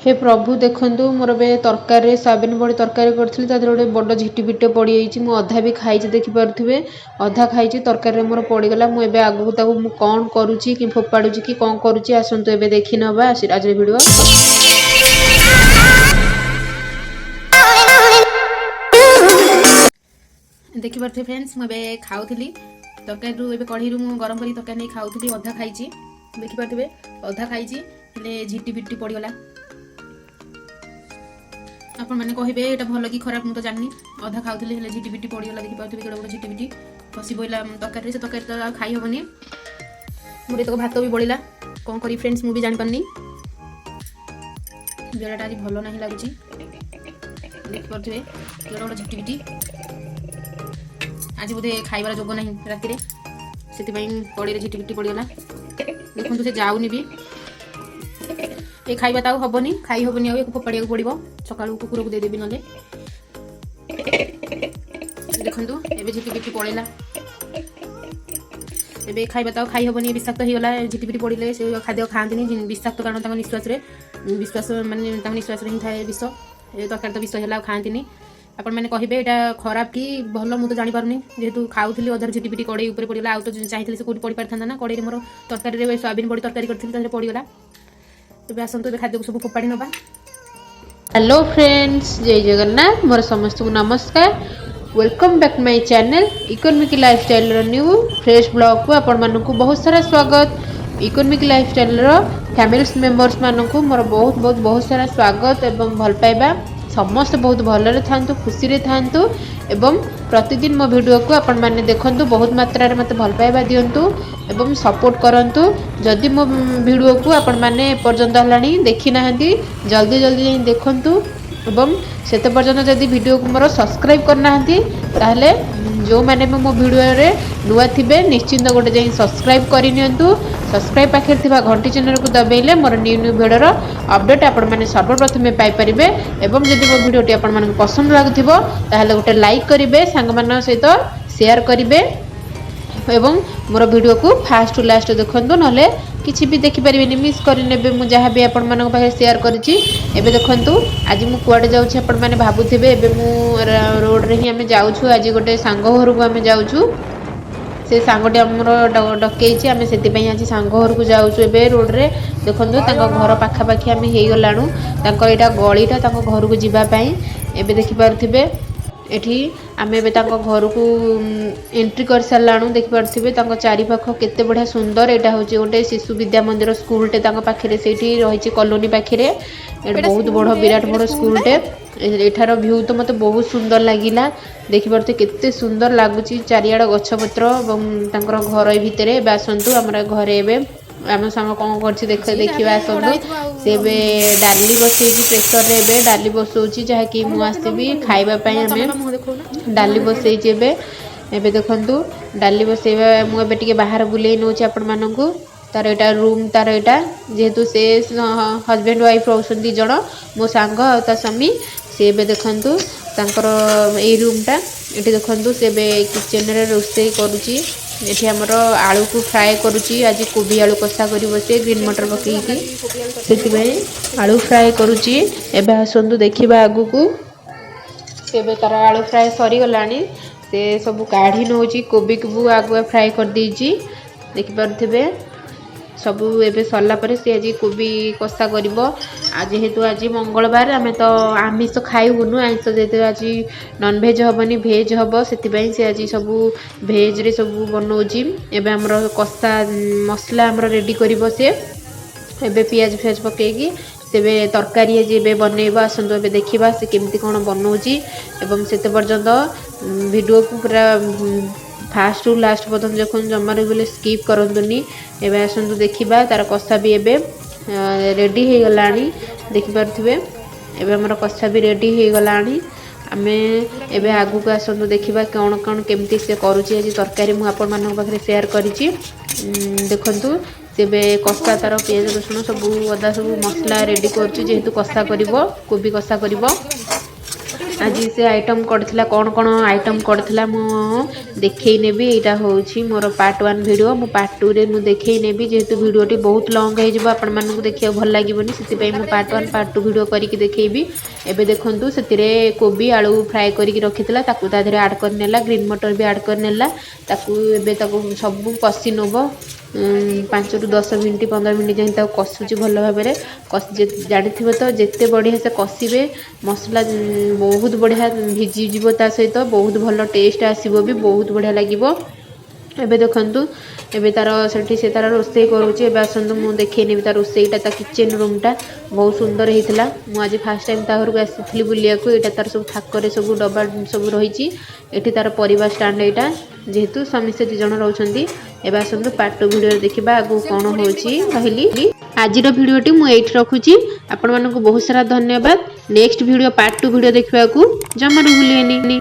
ହେ ପ୍ରଭୁ, ଦେଖନ୍ତୁ, ମୋର ଏବେ ତରକାରୀରେ, ସୋୟାବିନ୍ ବଡ଼ି ତରକାରୀ କରିଥିଲି, ତା ଦେହରେ ଗୋଟେ ବଡ଼ ଝିଟିପିଟିଟେ ପଡ଼ିଯାଇଛି। ମୁଁ ଅଧା ବି ଖାଇଛି, ଦେଖିପାରୁଥିବେ, ଅଧା ଖାଇଛି, ତରକାରୀରେ ମୋର ପଡ଼ିଗଲା। ମୁଁ ଏବେ ଆଗକୁ ତାକୁ ମୁଁ କ'ଣ କରୁଛି କି ଫୋପାଡ଼ୁଛି କି କ'ଣ କରୁଛି, ଆସନ୍ତୁ ଏବେ ଦେଖିନେବା ଆଜିର ଭିଡ଼ିଓ। ଦେଖିପାରୁଥିବେ ଫ୍ରେଣ୍ଡସ୍, ମୁଁ ଏବେ ଖାଉଥିଲି ତରକାରୀରୁ। ଏବେ କଢ଼େଇରୁ ମୁଁ ଗରମ କରି ତରକାରୀ ନେଇ ଖାଉଥିଲି। ଅଧା ଖାଇଛି, ଦେଖିପାରୁଥିବେ, ଅଧା ଖାଇଛି, ହେଲେ ଝିଟି ପିଟି ପଡ଼ିଗଲା। ଆପଣମାନେ କହିବେ ଏଇଟା ଭଲ କି ଖରାପ, ମୁଁ ତ ଜାଣିନି। ଅଧା ଖାଉଥିଲି, ହେଲେ ଝିଟି ପିଟି ପଡ଼ିଗଲା। ଦେଖିପାରୁଥିବେ, କେଡ଼େ ବଡ଼ ଝିଟି ପିଟି ଖସି ପଡ଼ିଲା ତରକାରୀରେ। ସେ ତରକାରୀ ତ ଆଉ ଖାଇ ହେବନି। ମୋର ଏତକ ଭାତ ବି ବଳିଲା। କ'ଣ କରିବି ଫ୍ରେଣ୍ଡସ୍, ମୁଁ ବି ଜାଣିପାରୁନି। ବେଳଟା ଆଜି ଭଲ ନାହିଁ ଲାଗୁଛି। ଦେଖିପାରୁଥିବେ, କେଡ଼େ ବଡ଼ ଝିଟି ପିଟି। ଆଜି ବୋଧେ ଖାଇବାର ଯୋଗ ନାହିଁ ରାତିରେ, ସେଥିପାଇଁ କଡ଼େଇରେ ଝିଟିପିଟି ପଡ଼ିଗଲା। ଦେଖନ୍ତୁ, ସେ ଯାଉନି ବି। ଏ ଖାଇବା ତ ଆଉ ହବନି, ଖାଇ ହବନି ଆଉ, ୟାକୁ ଫୋପାଡ଼ିବାକୁ ପଡ଼ିବ। ସକାଳୁ କୁକୁରକୁ ଦେଇଦେବି ନହେଲେ। ଦେଖନ୍ତୁ, ଏବେ ଝିଟିପିଟି ପଳେଇଲା। ଏବେ ଖାଇବା ତ ଆଉ ଖାଇ ହବନି, ବିଷାକ୍ତ ହେଇଗଲା। ଝିଟିପିଟି ପଡ଼ିଲେ ସେ ଖାଦ୍ୟ ଖାଆନ୍ତିନି ବିଷାକ୍ତ, କାରଣ ତାଙ୍କ ନିଶ୍ୱାସରେ ବିଶ୍ୱାସ, ମାନେ ତାଙ୍କ ନିଶ୍ୱାସରେ ହିଁ ଥାଏ ବିଷ। ଏ ତରକାରୀ ତ ବିଷ ହେଲା, ଆଉ ଖାଆନ୍ତିନି। ଆପଣମାନେ କହିବେ ଏଇଟା ଖରାପ କି ଭଲ, ମୁଁ ତ ଜାଣିପାରୁନି। ଯେହେତୁ ଖାଉଥିଲି, ଅଧାରୁ ଝିଟିପିଟି କଡ଼େଇ ଉପରେ ପଡ଼ିଗଲା। ଆଉ ତ ଚାହିଁଥିଲେ ସେ କୋଉଠି ପଡ଼ିପାରିଥାନ୍ତା ନା କଡ଼େଇରେ। ମୋର ତରକାରୀରେ, ସୋୟାବିନ୍ ବଡ଼ି ତରକାରୀ କରିଥିଲି, ତା ଦେହରେ ପଡ଼ିଗଲା। ଏବେ ଆସନ୍ତୁ, ଏବେ ଖାଦ୍ୟକୁ ସବୁ ଫୋପାଡ଼ି ନେବା। ହ୍ୟାଲୋ ଫ୍ରେଣ୍ଡସ୍, ଜୟ ଜଗନ୍ନାଥ। ମୋର ସମସ୍ତଙ୍କୁ ନମସ୍କାର। Welcome back my channel economic ଲାଇଫଷ୍ଟାଇଲର new fresh ବ୍ଲଗ୍କୁ ଆପଣମାନଙ୍କୁ ବହୁତ ସାରା ସ୍ୱାଗତ। ଇକୋନୋମିକ୍ ଲାଇଫଷ୍ଟାଇଲର ଫ୍ୟାମିଲି ମେମ୍ବର୍ସମାନଙ୍କୁ ମୋର ବହୁତ ବହୁତ ବହୁତ ସାରା ସ୍ୱାଗତ ଏବଂ ଭଲ ପାଇବା। ସମସ୍ତେ ବହୁତ ଭଲରେ ଥାନ୍ତୁ, ଖୁସିରେ ଥାନ୍ତୁ ଏବଂ ପ୍ରତିଦିନ ମୋ ଭିଡ଼ିଓକୁ ଆପଣମାନେ ଦେଖନ୍ତୁ, ବହୁତ ମାତ୍ରାରେ ମୋତେ ଭଲ ପାଇବା ଦିଅନ୍ତୁ ଏବଂ ସପୋର୍ଟ କରନ୍ତୁ। ଯଦି ମୋ ଭିଡ଼ିଓକୁ ଆପଣମାନେ ଏପର୍ଯ୍ୟନ୍ତ ହେଲାଣି ଦେଖିନାହାନ୍ତି, ଜଲ୍ଦି ଜଲ୍ଦି ଯାଇ ଦେଖନ୍ତୁ ଏବଂ ସେତେ ପର୍ଯ୍ୟନ୍ତ ଯଦି ଭିଡ଼ିଓକୁ ମୋର ସବସ୍କ୍ରାଇବ୍ କରିନାହାନ୍ତି, ତାହେଲେ ଯେଉଁମାନେ ବି ମୋ ଭିଡ଼ିଓରେ ନୂଆ ଥିବେ, ନିଶ୍ଚିନ୍ତ ଗୋଟେ ଯାଇ ସବସ୍କ୍ରାଇବ୍ କରିନିଅନ୍ତୁ। ସବସ୍କ୍ରାଇବ୍ ପାଖରେ ଥିବା ଘଣ୍ଟି ଚିହ୍ନକୁ ଦବାଇଲେ ମୋର ନ୍ୟୁ ନ୍ୟୁ ଭିଡ଼ିଓର ଅପଡ଼େଟ୍ ଆପଣମାନେ ସର୍ବପ୍ରଥମେ ପାଇପାରିବେ। ଏବଂ ଯଦି ମୋ ଭିଡ଼ିଓଟି ଆପଣମାନଙ୍କୁ ପସନ୍ଦ ଲାଗୁଥିବ, ତାହେଲେ ଗୋଟେ ଲାଇକ୍ କରିବେ, ସାଙ୍ଗମାନଙ୍କ ସହିତ ସେୟାର କରିବେ ଏବଂ ମୋର ଭିଡ଼ିଓକୁ ଫାଷ୍ଟ ଟୁ ଲାଷ୍ଟ ଦେଖନ୍ତୁ, ନହେଲେ କିଛି ବି ଦେଖିପାରିବେନି, ମିସ୍ କରିନେବେ ମୁଁ ଯାହା ବି ଆପଣମାନଙ୍କ ପାଖରେ ସେୟାର କରିଛି। ଏବେ ଦେଖନ୍ତୁ, ଆଜି ମୁଁ କୁଆଡ଼େ ଯାଉଛି ଆପଣମାନେ ଭାବୁଥିବେ। ଏବେ ମୁଁ ରୋଡ଼ରେ ହିଁ ଆମେ ଯାଉଛୁ। ଆଜି ଗୋଟେ ସାଙ୍ଗ ଘରକୁ ଆମେ ଯାଉଛୁ। ସେ ସାଙ୍ଗଟି ଆମର ଡକେଇଛି, ଆମେ ସେଥିପାଇଁ ଆଜି ସାଙ୍ଗ ଘରକୁ ଯାଉଛୁ। ଏବେ ରୋଡ଼ରେ ଦେଖନ୍ତୁ, ତାଙ୍କ ଘର ପାଖାପାଖି ଆମେ ହେଇଗଲାଣୁ। ତାଙ୍କର ଏଇଟା ଗଳିଟା ତାଙ୍କ ଘରକୁ ଯିବା ପାଇଁ। ଏବେ ଦେଖିପାରୁଥିବେ, ଏଠି ଆମେ ଏବେ ତାଙ୍କ ଘରକୁ ଏଣ୍ଟ୍ରି କରିସାରିଲାଣୁ। ଦେଖିପାରୁଥିବେ, ତାଙ୍କ ଚାରିପାଖ କେତେ ବଢ଼ିଆ ସୁନ୍ଦର। ଏଇଟା ହେଉଛି ଗୋଟେ ଶିଶୁ ବିଦ୍ୟା ମନ୍ଦିର ସ୍କୁଲଟେ ତାଙ୍କ ପାଖରେ ସେଇଠି ରହିଛି, କଲୋନୀ ପାଖରେ। ଏଇଟା ଏଇଟା ବହୁତ ବଡ଼ ସ୍କୁଲଟେ, ବିରାଟ ଏଇଟା ବଡ଼ ସ୍କୁଲଟା। ସ୍କୁଲଟେ। ଏଠାର ଭ୍ୟୁ ତ ମୋତେ ବହୁତ ସୁନ୍ଦର ଲାଗିଲା। ଦେଖିପାରୁଥିବେ, କେତେ ସୁନ୍ଦର ଲାଗୁଛି ଚାରିଆଡ଼ ଗଛପତ୍ର ଏବଂ ତାଙ୍କର ଘର ଏ ଭିତରେ। ଏବେ ଆସନ୍ତୁ, ଆମର ଘରେ ଏବେ ଆମ ସାଙ୍ଗ କ'ଣ କରୁଛି ଦେଖ ଯିଏ ଦେଖିବା। ଯାହାବି ଭଡ଼ା ଆସନ୍ତୁ। ହେଇଥିବ ଆଉ। ସେ ଏବେ ଡାଲି ବସେଇଛି ପ୍ରେସରରେ। ଏବେ ଡାଲି ବସଉଛି, ଯାହାକି ମୁଁ ଆସିବି ଖାଇବା ପାଇଁ। ଆମେ ତମେ ବା ମୁହଁ ଦେଖାଉନ। ଡାଲି ବସେଇଛି ଏବେ। ଏବେ ଦେଖନ୍ତୁ, ଡାଲି ବସେଇବା ମୁଁ ଏବେ ଟିକେ ବାହାର ବୁଲେଇ ନେଉଛି ଆପଣମାନଙ୍କୁ। ତାର ଏଇଟା ରୁମ୍ ତାର ଏଇଟା, ଯେହେତୁ ସେ ହଜବେଣ୍ଡ ୱାଇଫ୍ ରହୁଛନ୍ତି ଦୁଇ ଜଣ, ମୋ ସାଙ୍ଗ ଆଉ ତା ସ୍ୱାମୀ। ସେ ଏବେ ଦେଖନ୍ତୁ, ତାଙ୍କର ଏଇ ରୁମ୍ଟା। ଏଠି ଦେଖନ୍ତୁ, ସେ ଏବେ କିଚେନରେ ରୋଷେଇ କରୁଛି। ଏଠି ଆମର ଆଳୁକୁ ଫ୍ରାଏ କରୁଛି। ଆଜି କୋବି ଆଳୁ କଷା କରିବ ସେ ଗ୍ରୀନ୍ ମଟର ପକେଇକି, ସେଥିପାଇଁ ଆଳୁ ଫ୍ରାଏ କରୁଛି। ଏବେ ଆସନ୍ତୁ ଦେଖିବା ଆଗକୁ। ଏବେ ତାର ଆଳୁ ଫ୍ରାଏ ସରିଗଲାଣି, ସେ ସବୁ କାଢ଼ି ନେଉଛି। କୋବିକୁ ବି ଆଗୁଆ ଫ୍ରାଏ କରିଦେଇଛି, ଦେଖିପାରୁଥିବେ। ସବୁ ଏବେ ସରିଲା ପରେ ସେ ଆଜି କୋବି କଷା କରିବ। ଆଉ ଯେହେତୁ ଆଜି ମଙ୍ଗଳବାର, ଆମେ ତ ଆମିଷ ଖାଇବୁନୁ। ଆଇଁଷ ଯେହେତୁ ଆଜି ନନଭେଜ୍ ହେବନି, ଭେଜ୍ ହେବ, ସେଥିପାଇଁ ସେ ଆଜି ସବୁ ଭେଜ୍ରେ ସବୁ ବନଉଛି। ଏବେ ଆମର କଷା ମସଲା ଆମର ରେଡ଼ି କରିବ ସେ। ଏବେ ପିଆଜ ଫିଆଜ ପକେଇକି ତେବେ ତରକାରୀ ଆଜି ଏବେ ବନେଇବ। ଆସନ୍ତୁ ଏବେ ଦେଖିବା ସେ କେମିତି କ'ଣ ବନଉଛି। ଏବଂ ସେତେ ପର୍ଯ୍ୟନ୍ତ ଭିଡ଼ିଓକୁ ପୁରା ଫାଷ୍ଟରୁ ଲାଷ୍ଟ ପର୍ଯ୍ୟନ୍ତ ଦେଖନ୍ତୁ, ଜମାରୁ ବୋଲେ ସ୍କିପ୍ କରନ୍ତୁନି। ଏବେ ଆସନ୍ତୁ ଦେଖିବା, ତାର କଷା ବି ଏବେ ରେଡ଼ି ହେଇଗଲାଣି। ଦେଖିପାରୁଥିବେ, ଏବେ ଆମର କଷା ବି ରେଡ଼ି ହେଇଗଲାଣି। ଆମେ ଏବେ ଆଗକୁ ଆସନ୍ତୁ ଦେଖିବା କ'ଣ କ'ଣ କେମିତି ସେ କରୁଛି ଆଜି ତରକାରୀ, ମୁଁ ଆପଣମାନଙ୍କ ପାଖରେ ସେୟାର କରିଛି। ଦେଖନ୍ତୁ, ସେ ଏବେ କଷା ତାର ପିଆଜ, ରସୁଣ ସବୁ, ଅଦା ସବୁ ମସଲା ରେଡ଼ି କରୁଛି, ଯେହେତୁ କଷା କରିବ, କୋବି କଷା କରିବ। ଆଜି ସେ ଆଇଟମ୍ କରିଥିଲା, କ'ଣ କ'ଣ ଆଇଟମ୍ କରିଥିଲା, ମୁଁ ଦେଖେଇ ନେବି। ଏଇଟା ହେଉଛି ମୋର ପାର୍ଟ 1 ଭିଡ଼ିଓ। ମୁଁ ପାର୍ଟ 2ରେ ମୁଁ ଦେଖେଇ ନେବି। ଯେହେତୁ ଭିଡ଼ିଓଟି ବହୁତ ଲଙ୍ଗ୍ ହେଇଯିବ, ଆପଣମାନଙ୍କୁ ଦେଖିବାକୁ ଭଲ ଲାଗିବନି, ସେଥିପାଇଁ ମୁଁ ପାର୍ଟ 1, ପାର୍ଟ 2 ଭିଡ଼ିଓ କରିକି ଦେଖେଇବି। ଏବେ ଦେଖନ୍ତୁ, ସେଥିରେ କୋବି ଆଳୁ ଫ୍ରାଏ କରିକି ରଖିଥିଲା, ତାକୁ ତା ଦେହରେ ଆଡ଼୍ କରିନେଲା। ଗ୍ରୀନ୍ ମଟର ବି ଆଡ଼୍ କରିନେଲା ତାକୁ। ଏବେ ତାକୁ ସବୁ କଷି ନେବ। 5ରୁ 10 ମିନିଟ୍, 15 ମିନିଟ୍ ଯାଏଁ ତାକୁ କଷୁଛି ଭଲ ଭାବରେ। କଷି ଜାଣିଥିବ ତ, ଯେତେ ବଢ଼ିଆ ସେ କଷିବେ, ମସଲା ବହୁତ ବଢ଼ିଆ ଭିଜିଯିବ ତା ସହିତ, ବହୁତ ଭଲ ଟେଷ୍ଟ ଆସିବ ବି, ବହୁତ ବଢ଼ିଆ ଲାଗିବ। ଏବେ ଦେଖନ୍ତୁ, ଏବେ ତାର ସେଠି ସେ ତାର ରୋଷେଇ କରୁଛି। ଏବେ ଆସନ୍ତୁ, ମୁଁ ଦେଖେଇ ନେବି ତା ରୋଷେଇଟା। ତା କିଚେନ୍ ରୁମ୍ଟା ବହୁତ ସୁନ୍ଦର ହେଇଥିଲା। ମୁଁ ଆଜି ଫାର୍ଷ୍ଟ ଟାଇମ୍ ତା ଘରକୁ ଆସିଥିଲି ବୁଲିବାକୁ। ଏଇଟା ତାର ସବୁ ଥାକରେ ସବୁ ଡବା ସବୁ ରହିଛି। ଏଠି ତାର ପରିବା ଷ୍ଟାଣ୍ଡ ଏଇଟା, ଯେହେତୁ ସ୍ୱାମୀ ସ୍ତ୍ରୀ ଦୁଇ ଜଣ ରହୁଛନ୍ତି। ଏବେ ଆସନ୍ତୁ, ପାର୍ଟ 2 ଭିଡ଼ିଓରେ ଦେଖିବା ଆଗକୁ କ'ଣ ହେଉଛି। ରହିଲି, ଆଜିର ଭିଡ଼ିଓଟି ମୁଁ ଏଇଠି ରଖୁଛି। ଆପଣମାନଙ୍କୁ ବହୁତ ସାରା ଧନ୍ୟବାଦ। ନେକ୍ସଟ ଭିଡ଼ିଓ, ପାର୍ଟ 2 ଭିଡ଼ିଓ ଦେଖିବାକୁ ଜମାରୁ ଭୁଲିବେନି।